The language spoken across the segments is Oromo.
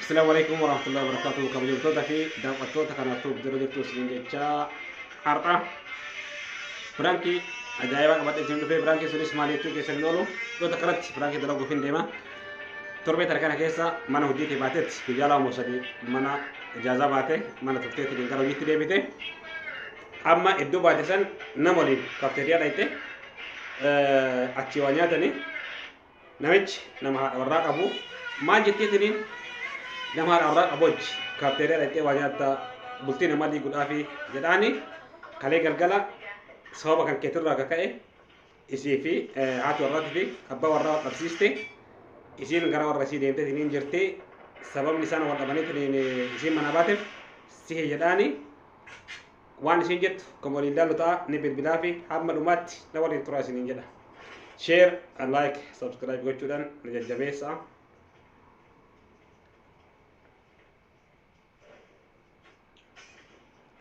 Assalamu alaikum warahmatullahi wabarakatuh. Kabajamtoota fi daawwattoota kanaaf jira jirtu isiniin jecha har'a piraankii ajaa'ibaa qabadhee isin dhufee piraankii sunis maal jechuu keessan hin oolu. Iddoo kanatti piraankii dalaguuf hin deema. Torbee tana kana keessa mana hojiitii baatetti guyyaa 2 moo 3 mana ijaazaa baate mana turteetiin gara hojiitti deebite. Amma iddoo baate san nama waliin kafteeriyaa dhayxe achii waa nyaatanii namichi nama haadha warraa qabu maal jetteetiniin nama haadha warraa qabu wajji kaafteeriyaa dhaqxee waa nyaatta bultii namaa diiguudhaafi jedhaani kalee galgala sababa kan keetirraa akka ka'e isii fi haati warraatii fi abbaa warraa wal dhabsiiste isiin gara warra isii deemteetiniin jirti sababni isaan wal dhabaniitiniin isiin manaa baateef sihi jedhaani waan isiin jettu kan waliin laallu ta'a ni bilbilaa fi hamma dhumaatti na waliin turaa isiniin jedha. Share, like, subscribe gochuudhaan na jajjabeessaa.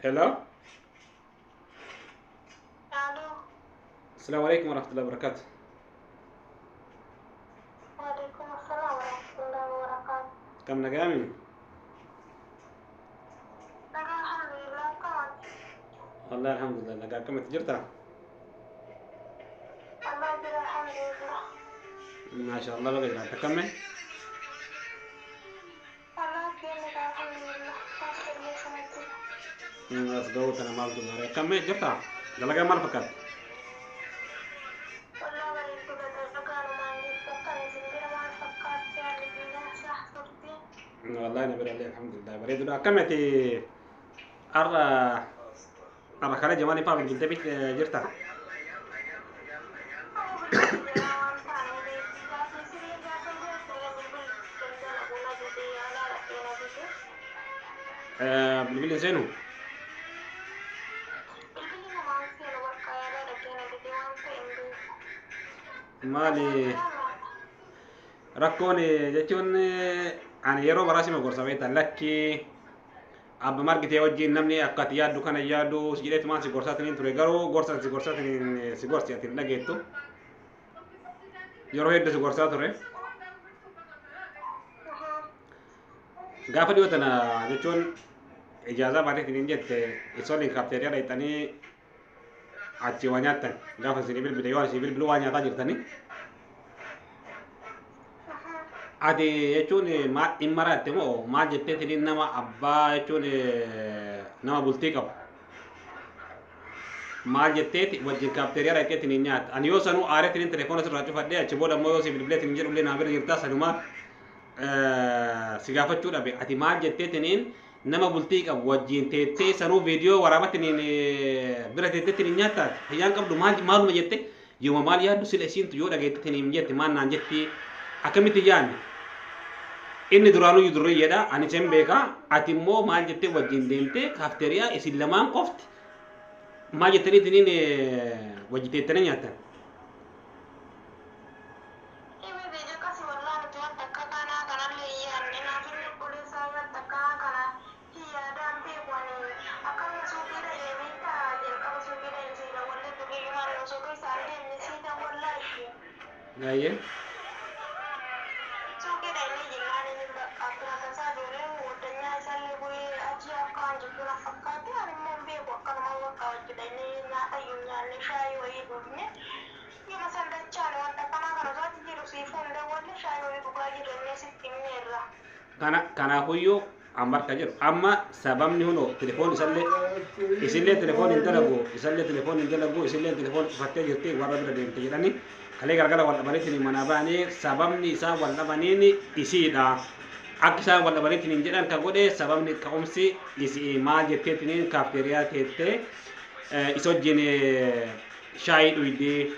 Hello. Aloo. Assalamu alaikum warahmatullahi wabarakatuh. Waalaikum assalam warahmatullahi wabarakatuh. Kam nagaami? Nagaa alhamdulillah akkam. Wallahi alhamdulillah nagaa akkamitti jirta? Allah jira alhamdulillah. Maasha Allah baga jiraatte akkami? Allah kenna alhamdulillah. Alhamdulillah sanatti. As ga'uu tana maaltu gaara akkami jirta? Dalagaa maal fakkaatti? Wallah bareedduu dalagaa jirtu akkam isin bira maal fakkaatti haalli qilleensaa turte? Wallahi na bira illee alhamdulillah bareeduudha. Akkami har'a har'a kalee jamaanii fa'aa bilbiltee jirta? Waan taane gaafa siree gaafa bilbiluu danda'u na dide yaalaa dhaqee na dide. Bilbilli hin seenu? Bilbilli namaan seenu bakka yaalaa dhaqee na dide waan ta'e hin beeku. Maali rakkoon jechuun ani yeroo baraa sima gorsa beekta lakkii abba margitee wajjin namni akka ati yaaddu kana yaaddu si jedheetumaan si gorsaatiniin ture garuu gorsa si gorsaatiniin si gorsi ati hin dhageettu yeroo hedduu si gorsaa ture gaafa dhiyoo tana jechuun ijaazaa baateetiniin jette isa waliin kaafteeriyaa dhaqxanii achi waa nyaattan gaafa isin bilbile yoo isin bilbiluu waa nyaataa jirtanii ati jechuun maal dhimma raatte moo maal jetteetiniin nama abbaa jechuun nama bultii qabu maal jetteeti wajjin kaafteeriyaa dhaqxeetiniin nyaatta ani yoo sanuu aareetiniin telefoona sirraa cufadhee achi booda immoo yoo si bilbileetiniin jedhullee naa bira jirtaa sanumaaf si gaafachuu dhabe ati maal jetteetiniin nama bultii qabu wajjin teettee sanuu viidiyoo waraabatiniin bira teetteetiniin nyaattaati fayyaan qabdu maal maaluma jette yooma maal yaaddu sila isiintu yoo dhageettetiniin jette maal naan jetti akkamitti yaadne inni duraanuu durriyyeedha ani sen beeka ati immoo maal jettee wajjin deemtee kaafteeriyaa isin lamaan qofti maal jettaniitiniin wajji teettanii nyaattan. Imi biyya kasi wallah nuti wanta akka kanaa kanallee hin yaadne naaf inni obboleessaa wanta akkanaa kana hin yaadaan beeku ani akkama suuqiidha deemee jalqaba suuqiidha hin seena wallee durriyyumaan nu suuqii isaan deemne siita wallaahi. Gaayyee. Suuqiidha inni jennaan inni bakka akkuma tasaa ijoolleen waddanyaa isaallee bu'ee achi akkaan jirtu na fakkaate ani immoo hin beeku akkanuma bakka hojjedha inni nyaata iyyuu nyaanne shaayii wayii dhugne yeroo san dachaan wanta akkanaa kana osoo achi jiru siifuu hin dawwalle shaayii wayii dhugaa jirra inni sitti himneerra. Kana kanaafuyyuu amma harka jiru amma sababni hunoo telefoon isallee isillee telefoon hin dalagu isallee telefoon hin dalagu isillee telefoon cufattee jirti warra bira deemte jedhanii kalee galgala wal dhabaniitiin manaa ba'anii sababni isaan wal dhabaniin isiidha. Akka isaan wal dhabaniitiin jedhan ka godhe sababni ka'umsi isii maal jetteetiniin kaafteeriyaa teettee isa wajjin shaayii dhuydee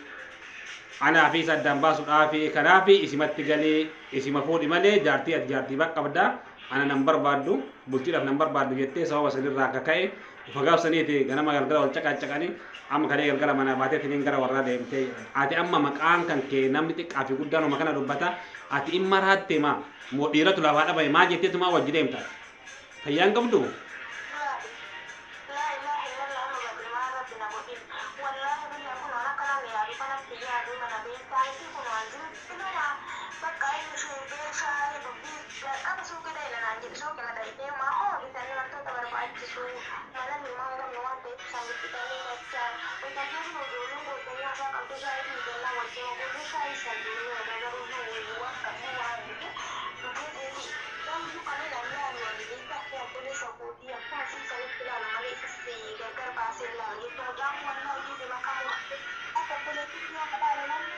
anaa fi isa addaan baasuudhaaf kanaaf isimatti galee isima fuudhi malee jaartii ati jaartii bakka qabda ana nan barbaaddu bultiidhaaf nan barbaaddu jettee sababa sanirraa akka ka'e ufa gaafsaniiti ganama galgala wal caqaacaqanii amma kalee galgala manaa baateetiniin gara warraa deemtee ati amma maqaan kan kee namni xiqqaa fi guddaan homa kana dubbata ati imma raatte maa moo dhiiratu lafaa dhabame maa jetteetu maa wajji deemta fayyaan qabdu La ilaha illallah amma badde maal rabbi na godhin wallahi billah kun waan akkana na yaadu kanatti yaadu kana beektaa miti kun waan jiru bakka inni shee shaayii dubbii jalqaba suuqii naan jedhu suuqii madaltee maa hoo bitanii wantoota barbaachisu mana himaa hin qabnu waan ta'eef isaan bitanii dachaa bitanii ijoolleen godhanii afaan qabdu shaayii bitannaa wajjin godhuu shaayii san deemee garuu waan qabu waan jedhu dhugee deebi. Namni kan namni ani waliin ta'e obboleessa kootii akkuma siisanitti ilaala malee isas gargar baasee ilaala jechuun mucaan kun wannan hojii makamu akka obboleettitti yoo ilaala namni.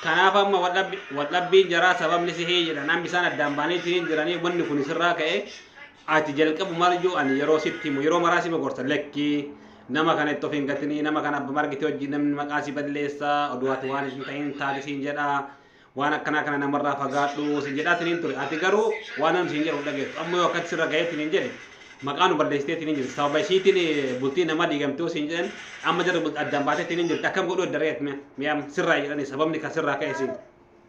Kanaaf amma waldhabbiin jaraa sababni sihii jedha namni isaan addaan baaniitiin jiranii wanni kun sirraa ka'e ati jalqabu maal iyyuu ani yeroo sitti himu yeroo maraa sima gorsa lekkii nama kana itti of hin gatinii nama kana abba margite wajjin namni maqaa si balleessaa oduu ati waan hin ta'in taate siin jedha waan akkanaa kana namarraa fagaadhu siin jedhaatiin ture ati garuu waan namni siin jedhu dhageessu amma yoo akkatti sirra ga'eetiin hin jedhe maqaa nu balleessiteetiin hin jirti sababa isiitiin bultii nama diigamtuu siin jedhan amma jara addaan baateetiin hin jirti akkam godhuu adda mi'am sirraa jedhani sababni kan sirraa ka'e siin.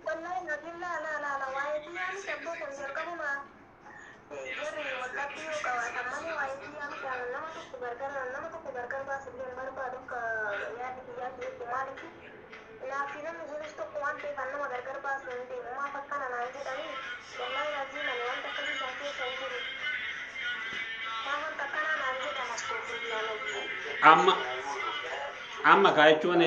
Wallahi nabi la la la la waa'ee biyyaa miti abboo kun jalqabuma jarri waldhabbii yoo qabaatan malee waa'ee biyyaa miti nama tokko gargar nama tokko gargar baasullee hin barbaadu akka yaadni kiyyaatti jechuun maaliif naafi namni sunis tokko waan ta'eef nama gargar baasu hin deemu maaf akkana naan jedhanii wallahi naziin ani wanta akkasii san keessa hin jiru. Maaf wanta akkanaa naan jedhan astoofillee. Amma kaa jechuun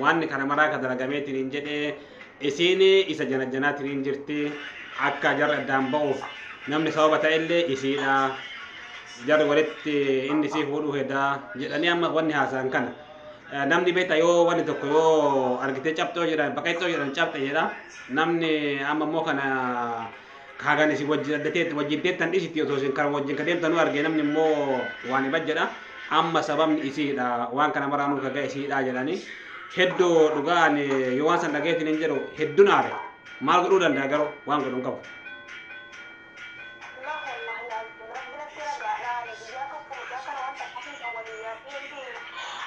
waan kana maraa ka dalagameetiin hin jedhee isiin isa jana janaatiin hin jirti akka jarri addaan ba'uuf namni sababa ta'ellee isiidha jarri walitti inni isii fuudhuu hedaa jedhanii amma wanni haasa'an kana. Namni beekta yoo wanni tokko yoo argitee cabxoo jedhan baqaqxoo jedhan cabxe jedha namni amma immoo kana kaagan isin wajjin addatee wajjin teettan dhisitti osoo isin kan wajjin ka deemtanuu arge namni immoo waan hibat jedha amma sababni isiidha waan kana maraanuu ka ga'e isiidha jedhanii hedduu dhugaan yoo waan san dhageetiin hin jedhu hedduun aare maal godhuu danda'a garuu waan godhu hin qabu. La wallahi lazim rabbi natti ragaadha ani guyyaa tokko mucaa kana wanta akkasii san waliin yaadee hin beekne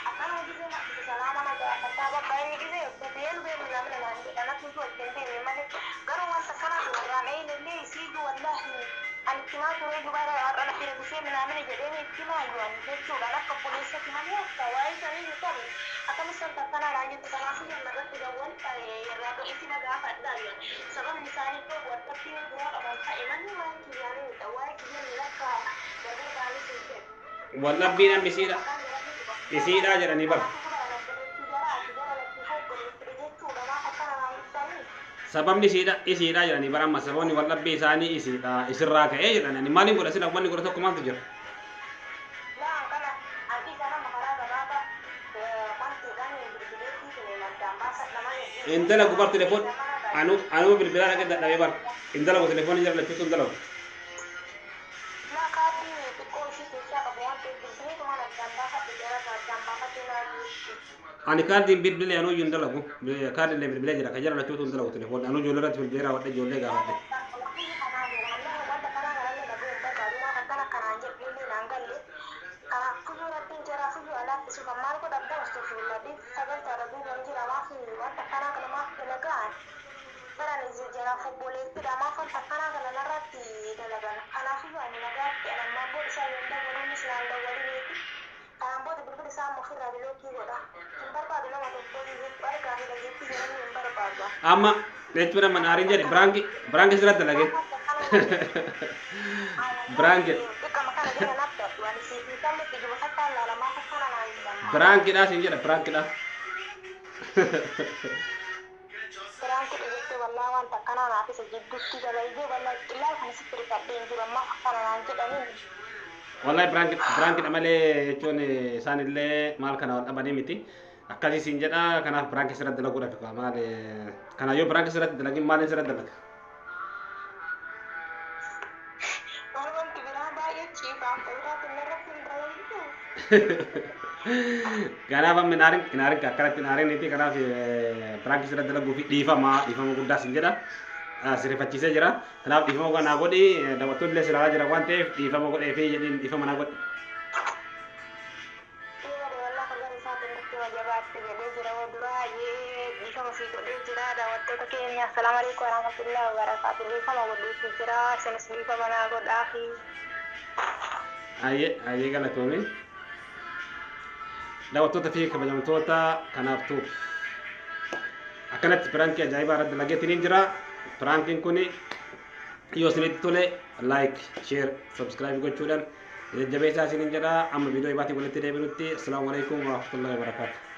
akkana gisee na salaama na gaafataa bakka inni gisee biyeen beeknu namni naan jedhan akka isu wajjin deeme malee garuu wanta kana duraan eenyullee isiitu wallahi ani itti maa turee dubara har'a na fira gisee minaamina jedhee itti maa iyyuu ani jechuudhaan akka obboleessatti malee akka waa'ee sanii hin qabne akkamitti wanta akkanaa naan jettu kanaafuu yeroo irratti gawwan irraa ga'eetti na gaafadhaa sababni isaanii iddoo waldhabbii biraa qaban ta'e malee waa'ee kiyyaanii miti waa'ee kiyyaan lakka gargar baanis hin jedhu. Waldhabbii namni isiidha isiidha jedhanii bara. Sababni isiidha isiidha jedhanii bara amma sababni waldhabbii isaanii isiidha isirraa ka'ee jedhanii ani maaliin godha sila wanni godha tokko maaltu jira. Intala gubar telefoon anu anu bilbilaa dhaqee dadhabee bara intala go telefoon jara lachuutu intala go. Ani kaardiin bilbilee anuu iyyuu hin dalagu kaardiin bilbilee jira ka jara lachuutu hin dalagu telefoon anuu ijoollee irratti bilbilee raawwadhe ijoollee gaafadhe. Amma jechuudha man aariin jedhe biraanki biraanki sirratti dalage biraanki biraankiidha siin jedha biraankiidha. Wallahi biraanki biraankiidha malee jechuun isaanillee maal kana wal dhabanii miti. Akkasii siin jedha kanaaf biraanki sirratti dalaguudhaaf maal kana yoo biraanki sirratti dalagin maaliin sirratti dalaga? Kanaaf amma naarin naarin akkanatti naarin miti kanaaf biraanki sirratti dalaguu fi dhiifama dhiifama guddaa siin jedha. Sirrifachiisee jira. Kanaaf dhiifama naa godhi daawwattoonni illee silaalaa jira waan ta'eef dhiifama godhee fi jedhiin dhiifama naa godhi. Assalamualaikum warahmatullahi wabarakatuh. Dhiifama godhuutu jira. Isinis dhiifama naa godhaafi. Ayyee ayyee galatoomii. Daawwattoota fi kabajamtoota kanaaf tuuf. Akkanatti piraankii ajaa'ibaa irratti dalageetiin jira. Prankiin kun yoo isinitti tole like, share, subscribe gochuudhaan jajjabeessaa isiniin jedha. Amma viidiyoo ibaatii walitti deebinutti, assalaamu alaikum warahmatullahi wabarakaatu.